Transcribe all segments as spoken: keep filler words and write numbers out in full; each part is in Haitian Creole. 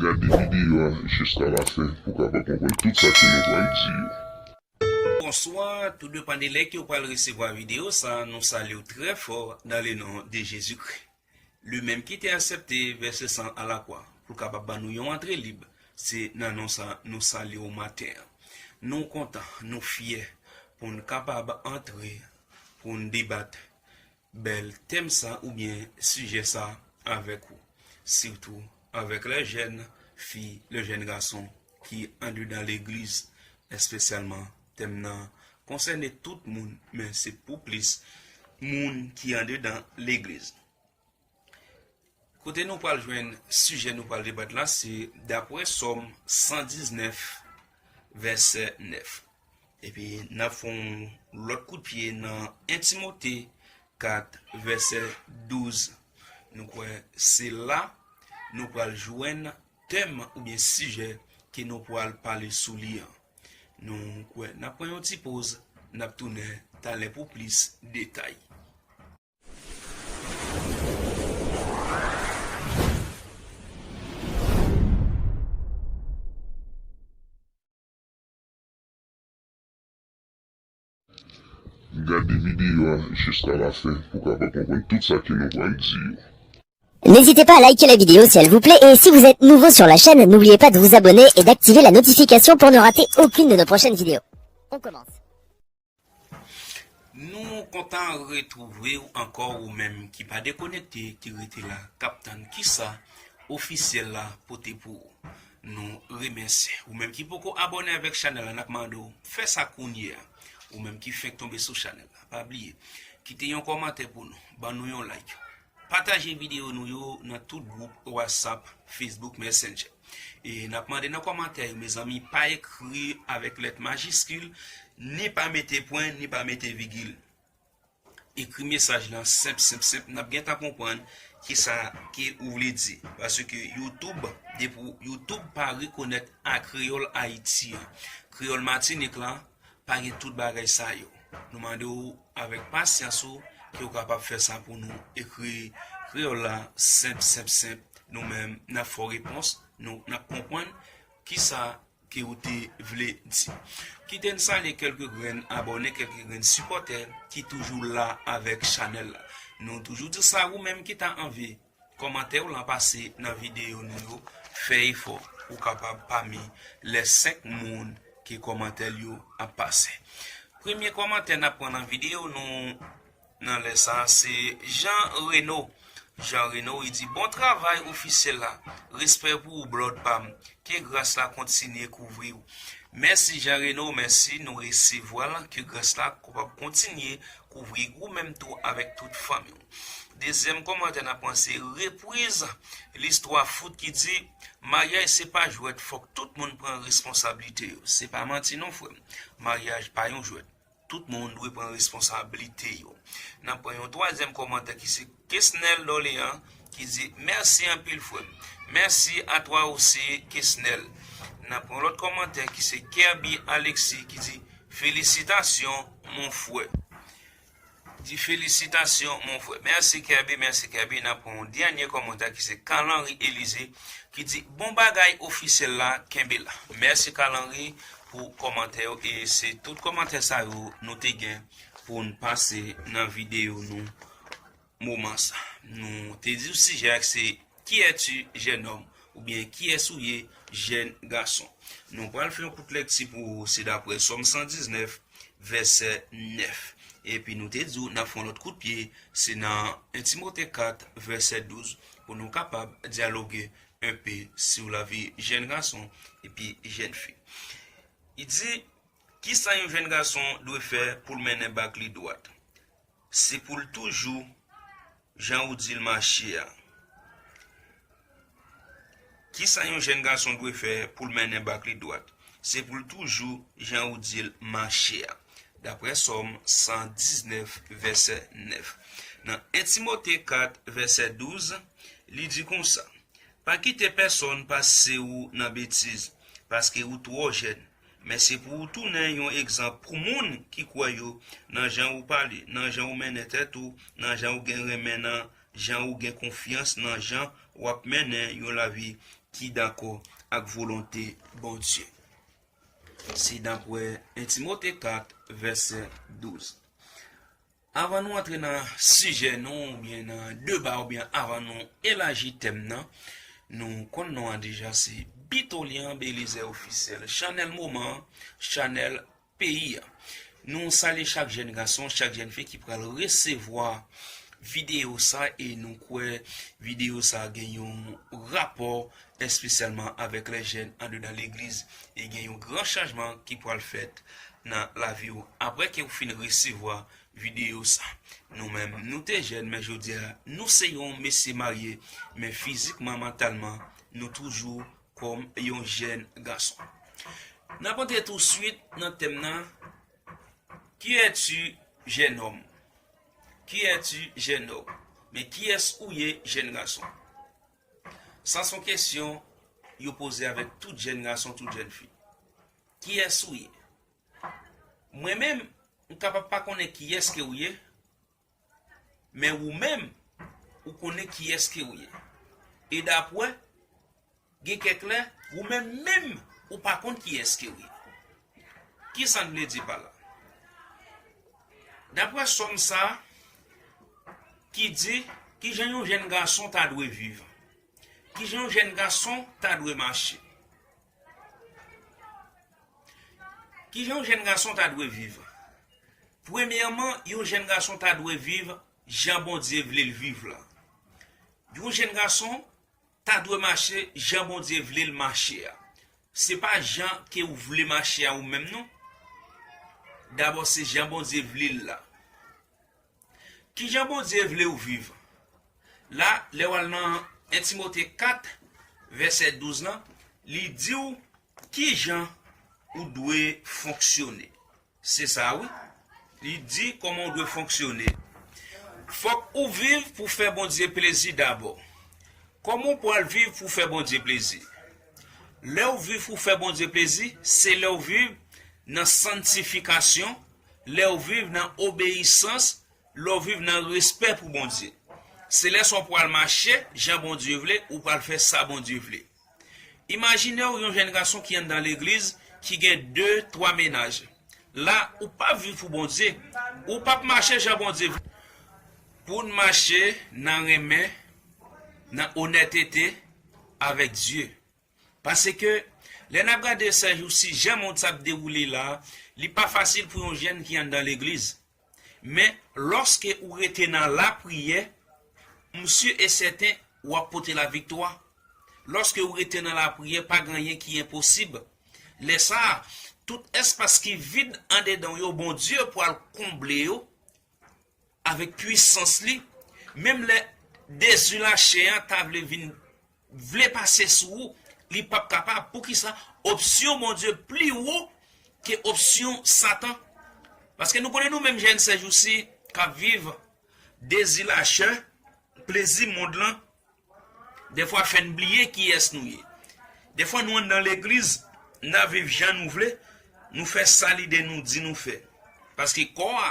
Gade videyo a jiska lafen pou w kapab konprann tout sa ke nou pral di yo. Bonswa, tou depann de lè ke w pral resevwa videyo sa, nou salye w trè fò dans le nom de Jésus-Christ. Li menm ki te aksepte vèse san a lakwa pou l kapab ban nou yon antre lib, se nan non sa nou salye w maten an. Nou kontan, nou fyè pou n kapab antre, pou n debat bèl tèm sa oubyen sijè sa avèk ou, sitou avèk lè jèn fi, lè jèn gason ki andedan legliz, espesyalman tèm nan konsène tout moun, men se pou plis moun ki andedan legliz. Kote nou pral jwenn sijè nou pral debat la, se daprè Sòm san diznèf, vèsè nèf. Epi n ap fè yon lòt kout pye nan en Timote kat, vèsè douz. Nou kwè se la nou pral jwenn tèm oubyen sijè ke nou pral pale sou li an. Nou kwè n ap pran yon ti poz, n ap tounen talè pou plis detay. Gade videyo a jiska lafen pou w kapab konprann tout sa ke nou pral di yo. N'hésitez pas à liker la vidéo si elle vous plaît et si vous êtes nouveau sur la chaîne, n'oubliez pas de vous abonner et d'activer la notification pour ne rater aucune de nos prochaines vidéos. On commence. Nou kontan retwouve w ankò, ou menm ki pa dekonekte, ki rete la, k ap tann kisa ofisyèl la pote pou ou. Nou remèsye. Ou menm ki poko abòne avèk chanèl la, n ap mande w fè sa kounye a. Ou menm ki fenk tonbe sou chanèl la, pa bliye kite yon kòmantè pou nou, ban nou yon like. Pataje videyo nou yo nan tout gwoup WhatsApp, Facebook, Messenger. E n ap mande nan kòmantè yo, mezanmi, pa ekri avèk lèt majiskil, ni pa mete pwen, ni pa mete vigil. Ekri mesaj lan senp, senp, senp. N ap gentan konprann kisa ke ou vle di. Paske YouTube, depi w- YouTube pa rekonèt a kreyòl Ayiti an. Kreyòl Matinik la, pa gen tout bagay sa yo. Nou mande w avèk pasyans ou ke w kapab fè sa pou nou. Ekri kreyòl la senp, senp, senp. Nou menm, n ap fè w repons. Nou, n ap konprann kisa ke w te vle di. Kite n salye kèlke grenn abòne, kèlke grenn sipòtè ki toujou la avèk chanèl la. Nou toujou di sa, ou menm ki ta anvi kòmantè w lan pase nan videyo nou yo, fè efò pou w kapab pami lè senk moun ke kòmantè l yo ap pase. Premye kòmantè n ap pran nan videyo nou nan lè sa a, se Jean Reno. Jean Reno, li di, bon travay ofisyèl la. Respè pou ou, bròd pa m. Ke gras la kontinye kouvri w. Mèsi Jean Reno, mèsi, nou resevwa l. Ke gras la kapab kontinye kouvri ou menm tou avèk tout fanmi w. Dezyèm kòmantè n ap pran se repriz listwa fout ki di, maryaj se pa jwèt, fòk tout moun pran responsablite yo. Se pa manti non, frè m. Maryaj pa yon jwèt. Tout moun dwe pran responsablite yo. N ap pran yon twazyèm kòmantè ki se Kesnel Dolean ki di, mèsi anpil, frè m. Merci à toi aussi, Kesnel. N ap pran lòt kòmantè ki se Kerby Alexis ki di, félicitations, mon frère. Di, félicitations, mon frère. Mèsi, Kerby, mèsi, Kerby. N ap pran yon dènye kòmantè ki se Carl Henry Elysée ki di, bon bagay ofisyèl la, kenbe la. Mèsi, Carl Henry, pou kòmantè yo. E se tout kòmantè sa yo nou te gen pou n pase nan videyo nou moman sa. Nou te di w sijè a se, qui es-tu, jeune homme? Oubyen, kiyès ou ye, jèn gason? Nou pral fè yon kout lèkti pou ou, se daprè Sòm san diznèf, vèsè nèf. Epi nou te di w, n ap fè yon lòt kout pye, se nan en Timote kat, vèsè douz, pou nou kapab dyaloge enpe sou lavi jèn gason epi jèn fi. Li di, kisa yon jèn gason dwe fè pou l mennen bak li dwat? Se pou l toujou jan ou di l mache a. Kisa yon jèn gason dwe fè pou l mennen bak li dwat? Se pou l toujou jan ou di l mache a. Daprè Sòm san diznèf, vèsè nèf. Nan en Timote kat, vèsè douz, li di konsa, pa kite pèsonn pase w nan betiz, paske ou twò jèn. Men se pou w tounen yon egzanp pou moun ki kwè yo, nan jan ou pale, nan jan ou mennen tèt ou, nan jan ou gen renmen, nan jan ou gen konfyans, nan jan w ap mennen yon lavi ki dakò ak volonte Bondye. Se dapre en Timote kat, vèsè douz. Avan nou antre nan sijè nou, oubyen nan deba, oubyen avan nou elaji tèm nan, nou konn non an deja, se Bitolyan Belizaire Officiel, chanèl moman, chanèl peyi a. Nou salye chak jèn gason, chak jèn fi ki pral resevwa videyo sa, e nou kwè videyo sa gen yon rapò espesyalman avèk lè jèn andedan legliz, e gen yon gran chanjman ki pral fèt nan lavi w apre ke w fin resevwa videyo sa. Nou menm, nou te jèn, men jodi a, nou se yon mesye marye, men fizikman, mantalman, nou toujou kòm yon jèn gason. N ap antre touswit nan tèm nan. Qui es-tu, jeune homme? Qui es-tu, jeune homme? Men kiyès ou ye, jèn gason? Sa se yon kesyon yo poze avèk tout jèn gason, tout jèn fi. Kiyès ou ye? Mwen menm, m kapab pa konnen kiyès ke ou ye, men ou menm, ou konnen kiyès ke ou ye. E dapre, gen kèk lè, ou menm menm, ou pa konn kiyès ke ou ye. Kisa n vle di pa la? Dapre sòm sa ki di, kijan yon jèn gason ta dwe viv? Kijan yon jèn gason ta dwe mache? Kijan yon jèn gason ta dwe viv? Premyèman, yon jèn gason ta dwe viv jan Bondye vle l viv la. Yon jèn gason ta dwe mache jan Bondye vle l mache a. Se pa jan ke ou vle mache a ou menm non. Dabò se jan Bondye vle l la. Kijan Bondye vle w viv? La, lè w al nan en Timote kat, vèsè douz lan, li di w kijan ou dwe fonksyone. Se sa wi. Li di kòman w dwe fonksyone. Fòk ou viv pou fè Bondye plezi dabò. Kòman w pral viv pou fè Bondye plezi? Lè w viv pou fè Bondye plezi, se lè w viv nan santifikasyon, lè w viv nan obeyisans, lè w viv nan respè pou Bondye. Se lè sa w pral mache jan Bondye vle, ou pral fè sa Bondye vle. Imajine w yon jèn gason ki anndan legliz, ki gen de, twa mennaj. La, ou p ap viv pou Bondye. Ou p ap mache jan Bondye vle. Pou n mache nan renmen, nan onètete avèk Dye. Paske, lè n ap gade sèjousi, jan mond sa ap dewoule la, li pa fasil pou yon jèn ki anndan legliz. Men, lòske ou rete nan lapriyè, m si e sèten w ap pote laviktwa. Lòske ou rete nan lapriyè, pa gen anyen ki enposib. Lè sa a, tout espas ki vid andedan w yo, Bondye pral konble yo avèk pwisans li. Menm lè dezi lachè a ta vle vin vle pase sou ou, li p ap kapab. Poukisa? Opsyon Bondye pli wo ke opsyon Satan. Paske nou konnen nou menm jèn sèjousi k ap viv dezi lachè, plezi mond lan, dèfwa fè n bliye kiyès nou ye. Dèfwa nou anndan legliz, n ap viv jan nou vle, nou fè sa lide nou di nou fè. Paske kò a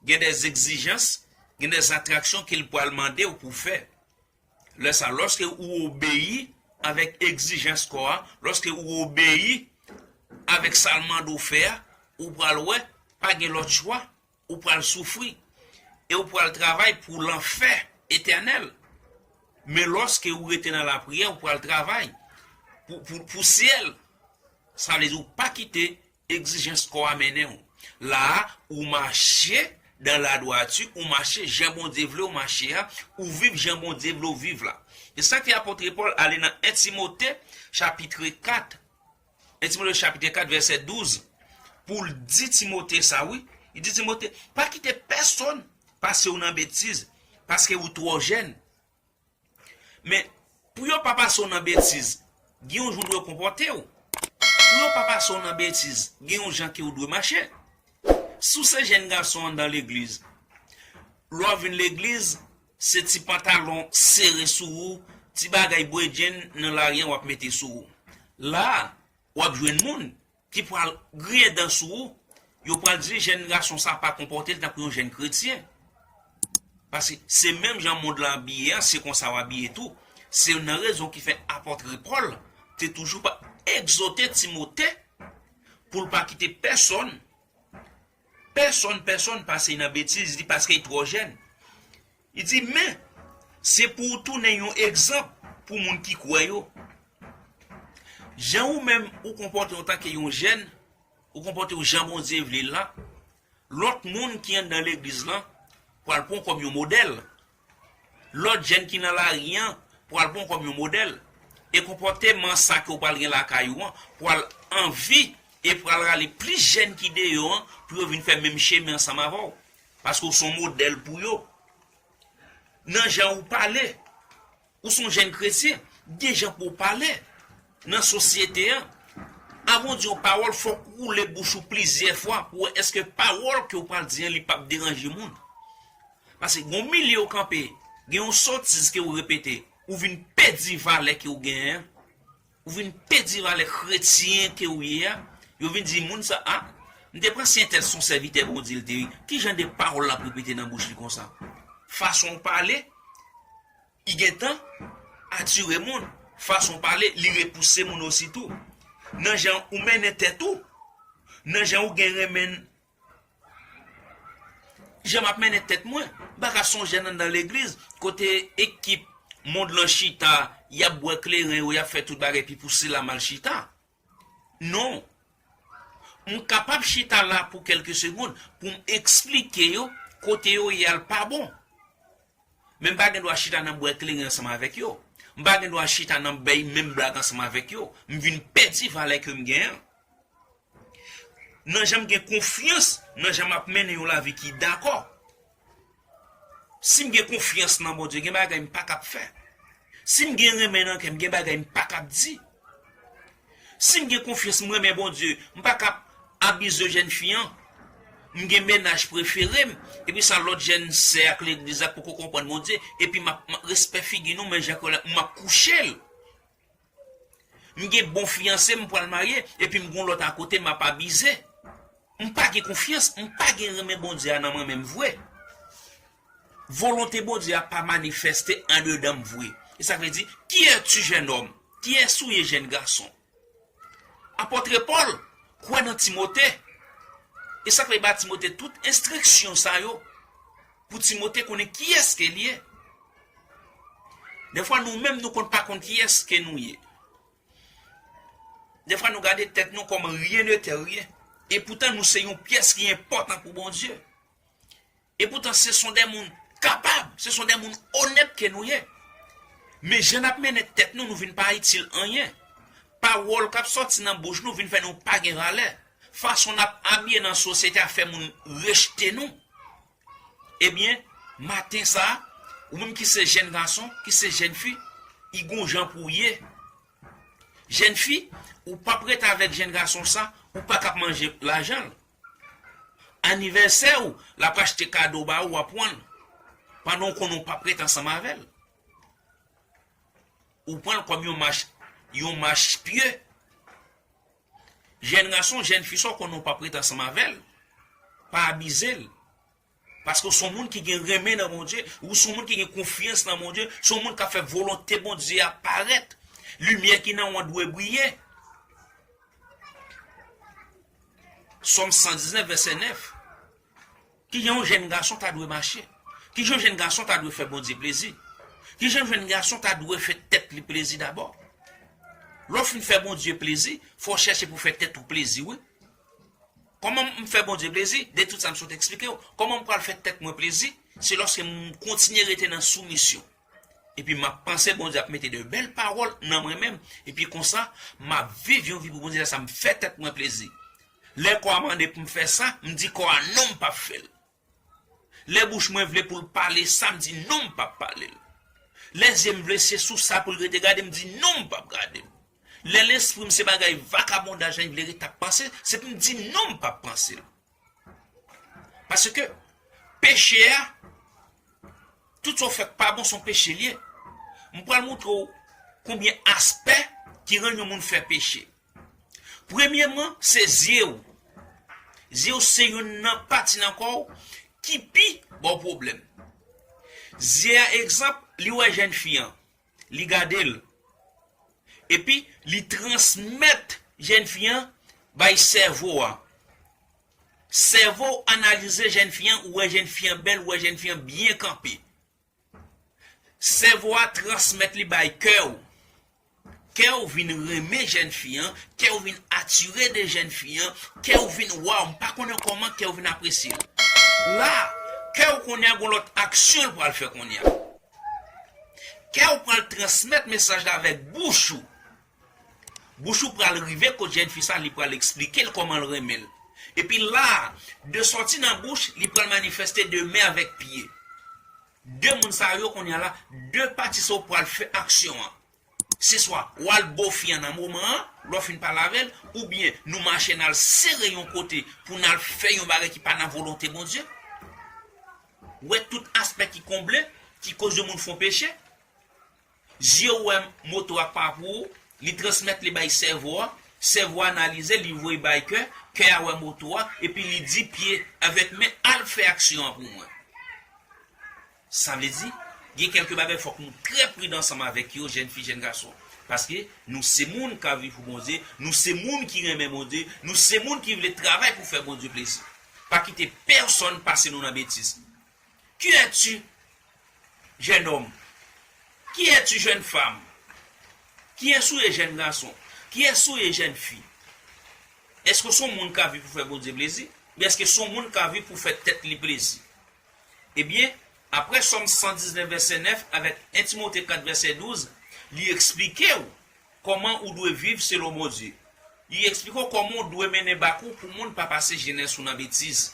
gen dè egzijans, gen dè atraksyon ke l pral mande w pou fè. Lè sa, lòske ou obeyi avèk egzijans kò a, lòske ou obeyi avèk sa l mande w fè a, ou pral wè, pa gen lòt chwa, ou pral soufri, e ou pral travay pou lanfè etènèl. Men lòske ou rete nan lapriyè, ou pral travay pou, pou, pou syèl. Sa vle di ou pa kite egzijans kò a mennen w. La a, ou mache dan ladwati, ou mache jan Bondye vle w mache a, ou viv jan Bondye vle w viv la. E sa k fè apot Pòl ale nan en Timote, chapit kat, en Timote, chapit kat, vèsè douz, pou l di Timote sa, wi. Li di Timote, pa kite pèsonn pase w nan betiz, paske ou twò jèn. Men, pou yo pa pase w nan betiz, gen yon jan w dwe konpòte w. Pou yo pa pase w nan betiz, gen yon jan ke w dwe mache. Si w se jèn gason anndan legliz, lè w vin legliz, se ti pantalon sere sou ou, ti bagay bredjenn nan lari a w ap mete sou ou. La a, w ap jwenn moun ki pral griyen dan sou ou, yo pral di jèn gason sa pa konpòte l tankou yon jèn kretyen. Paske se menm jan mond lan abiye a, se konsa w abiye tou. Se youn nan rezon ki fè apòt Pòl te toujou pa egzòte Timote pou l pa kite pèsonn, pèsonn, pèsonn pase nan betiz li paske l twò jèn. Li di, men, se pou w tounen yon egzanp pou moun ki kwè yo. Jan ou menm ou konpòte w antanke yon jèn, ou konpòte w jan Bondye vle l la, lòt moun ki anndan legliz lan pral pran w kòm yon modèl. Lòt jèn ki nan lari an pral pran w kòm yon modèl. E konpòteman sa ke w pral gen lakay ou an pral anvi e pral rale plis jèn ki deyò an pou yo vin fè menm chemen ansanm avè w. Paske w se yon modèl pou yo. Nan jan ou pale, ou se yon jèn kretyen, gen jan pou w pale nan sosyete an. Avan w di yon pawòl, fòk ou woule bouch ou plizyè fwa pou w wè èske pawòl ke w pral di an, li p ap deranje moun. Paske gon milye w kanpe, gen yon sotiz ke w repete, ou vin pèdi valè ke w genyen an. Ou vin pèdi valè kretyen ke w ye a. Yo vin di moun sa, a, m te panse entèl se yon sèvitè Bondye l te ye. Ki jan de pawòl l ap repete nan bouch li konsa? Fason w pale, li gentan atire moun. Fason w pale, li repouse moun osi tou. Nan jan ou mennen tèt ou, nan jan ou gen renmen, jan m ap mennen tèt mwen, m pa ka sonje anndan legliz, kote ekip mond lan chita, y ap bwè kleren yo, y ap fè tout bagay, epi pou sila m al chita. Non. M kapab chita la pou kèlke segonn pou m eksplike yo kote yo ye a l pa bon. Men m pa gen dwa chita nan bwè kleren ansanm avèk yo. M pa gen dwa chita nan bay menm blag ansanm avèk yo. M vin pèdi valè ke m genyen an. Nan jan m gen konfyans, nan jan m ap mennen yon lavi ki dakò. Si m gen konfyans nan Bondye, gen bagay m pa kab fè. Si m gen renmen nan kè m, gen bagay m pa kab di. Si m gen konfyans, m renmen Bondye, m pa kab abize jèn fi an. M gen mennaj prefere m, epi sa lòt jèn sè ak legliz la poko konprann Bondye, epi m ap, m ap respè figi nou, men jan ke m ap kouche l. M gen bon fiyanse, m pral marye, epi m gon lòt akote, m ap abize. M pa gen konfyans, m pa gen renmen Bondye a nan mwen menm vre. Volonte Bondye a pa manifeste andedan m vre. E sa vle di, qui es-tu, jeune homme? Kiyès ou ye, jèn gason? Apòt Pòl kwè nan Timote. E sa k fè ba Timote tout enstriksyon sa yo. Pou Timote konnen kiyès ke l ye. Defwa nou menm nou konn pa konn kiyès ke nou ye. Defwa nou gade tèt nou kòm rien de rien. E poutan nou se yon pyès ki enpòtan pou Bondye. E poutan se son de moun kapab, se son de moun onèt ke nou ye. Men jan n ap mennen tèt nou, nou vin pa itil anyen. Pawòl k ap sòti nan bouch nou vin fè nou pa gen valè. Fason n ap abiye nan sosyete a fè moun rejte nou. Ebyen, maten sa a, ou menm ki se jèn gason, ki se jèn fi, i gon jan pou w ye. Jèn fi, ou p ap ret avèk jèn gason sa, ou pa k ap manje lajan l. Anivèsè w, l ap achte kado ba ou, w ap pran l. Pandan w konnen w p ap ret ansanm avè l. Ou pran l kòm yon mach, yon mach pye. Jèn gason, jèn fi sa w konnen w p ap ret ansanm avè l. Pa abize l. Paske w se yon moun ki gen renmen nan Bondye, ou se yon moun ki gen konfyans nan Bondye, se yon moun k ap fè volonte Bondye a parèt. Limyè ki nan ou an dwe briye. Sòm san diznèf, vèsè nèf. Kijan yon jèn gason ta dwe mache? Kijan yon jèn gason ta dwe fè Bondye plezi? Kijan yon jèn gason ta dwe fè tèt li plezi dabò? Lè w fin fè Bondye plezi, fò w chèche pou fè tèt ou plezi, wi. Kòman m fè Bondye plezi? De tout sa m sot eksplike w. Kòman m pral fè tèt mwen plezi? Se lòske m kontinye rete nan soumisyon. Epi m ap panse Bondye ap mete de bèl pawòl nan mwen menm. Epi konsa, m ap viv yon vi pou Bondye, lè sa m fè tèt mwen plezi. Lè kò a mande pou m fè sa, m di kò a non, m p ap fè l. Lè bouch mwen vle pou l pale sa, m di non, m p ap pale l. Lè zye m vle se sou sa pou l rete gade, m di non, m p ap gade l. Lè lespri m se bagay vakabondaj lan li vle rete ap panse, se pou m di non, m p ap panse l. Paske peche a, tout sa w fè k pa bon, se yon peche l ye. M pral montre w konbyen aspè ki rann yon moun fè peche. Premyèman, se zye w. Zye w se youn nan pati nan kò w ki pi ba w pwoblèm. Zye a, egzanp, li wè jèn fi an. Li gade l. Epi, li transmèt jèn fi an bay sèvo a. Sèvo analize jèn fi an, ou wè jèn fi an bèl, ou wè jèn fi an byen kanpe. Sèvo a transmèt li bay kè w. Kè w vin renmen jèn fi an, kè w vin atire de jèn fi an, kè w vin, waw, m pa konnen kòman kè w vin apresye l. La, kè w kounye a gon lòt aksyon l pral fè kounye a. Kè w pral transmèt mesaj la avèk bouch ou. Bouch ou pral rive kot jèn fi sa, li pral eksplike l kòman l renmen l. Epi la, de sòti nan bouch, li pral manifeste de men avèk pye. De moun sa yo kounye a la, de pati sa yo pral fè aksyon an. Se swa w al bo fi an nan moman an, lè w fin pale avè l, oubyen nou mache n al sere yon kote pou n al fè yon bagay ki pa nan volonte Bondye. Ou wè tout aspè ki konble, ki koz yon moun fè yon peche. Zye w wè moto a pa pou ou, li transmèt li bay sèvo a, sèvo a analize, li voye bay kè, kè a wè moto a, epi li di pye avèk men al fè aksyon an pou mwen. Sa vle di, gen kèlke bagay fòk nou trè pridan ansanm avèk yo, jèn fi, jèn gason. Paske nou se moun k ap viv pou Bondye, nou se moun ki renmen Bondye, nou se moun ki vle travay pou fè Bondye plezi. Pa kite pèsonn pase nou nan betiz. Qui es-tu, jeune homme? Qui es-tu, jeune femme? Kiyès ou ye, jèn gason? Kiyès ou ye, jèn fi? Èske w se yon moun k ap viv pou fè Bondye plezi? Oubyen èske w se yon moun k ap viv pou fè tèt li plezi? Ebyen, apre Sòm san diznèf vèsè nèf avèk en Timote kat vèsè douz, li eksplike w kòman ou dwe viv selon Bondye. Li eksplike w kòman w dwe mennen bak ou pou moun pa pase jenès ou nan betiz.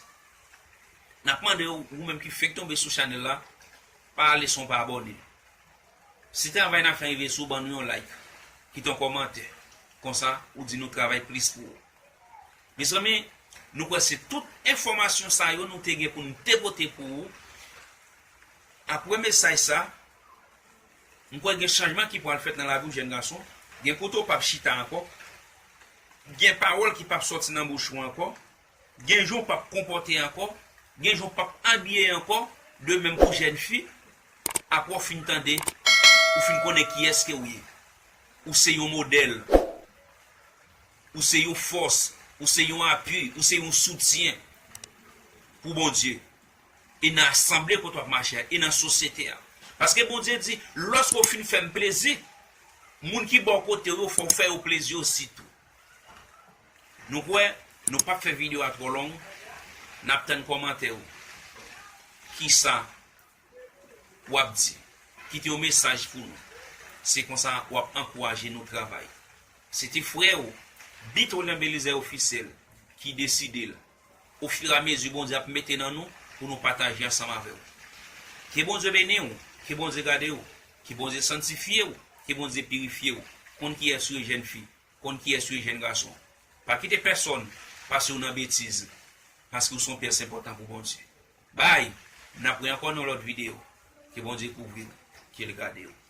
N ap mande w, ou menm ki fenk tonbe sou chanèl la, pa ale san w pa abòne. Si travay n ap fè rive sou w, ban nou yon like, kite yon kòmantè. Konsa, ou di nou travay plis pou ou. Mezanmi, nou kwè se tout enfòmasyon sa yo nou te gen pou nou te pote pou ou. Apre mesaj sa, m kwè gen chanjman ki pral fèt nan lavi w, jèn gason. Gen kote w p ap chita ankò. Gen pawòl ki p ap sòti nan bouch ou ankò. Gen jan w p ap konpòte ankò. Gen jan w p ap abiye ankò. De menm pou jèn fi. Apre w fin tande, ou fin konnen kiyès ke w ye. Ou se yon modèl. Ou se yon fòs. Ou se yon apui. Ou se yon soutyen pou Bondye. E nan asanble kote w ap mache a, e nan sosyete a. Paske Bondye di, lòske w fin fè m plezi, moun ki bò kote w yo, fò w fè yo plezi osi tou. Nou kwè, nou p ap fè videyo a twò long, n ap tann kòmantè w. Kisa w ap di? Kite yon mesaj pou nou. Se konsa w ap ankouraje nou travay. Se te frè w, Bit William Belizaire Officiel, ki deside l. Ofiramezi Bondye ap mete nan nou pou nou pataje ansanm avè w. Ke Bondye beni w, ke Bondye gade w, ke Bondye sanntifye w, ke Bondye pirifye w. Konn kiyès ou ye, jèn fi, konn kiyès ou ye, jèn gason. Pa kite pèsonn pase w nan betiz, paske w se yon pyès enpòtan pou Bondye. Bay, n ap wè ankò nan lòt videyo. Ke Bondye kouvri w, ke l gade w.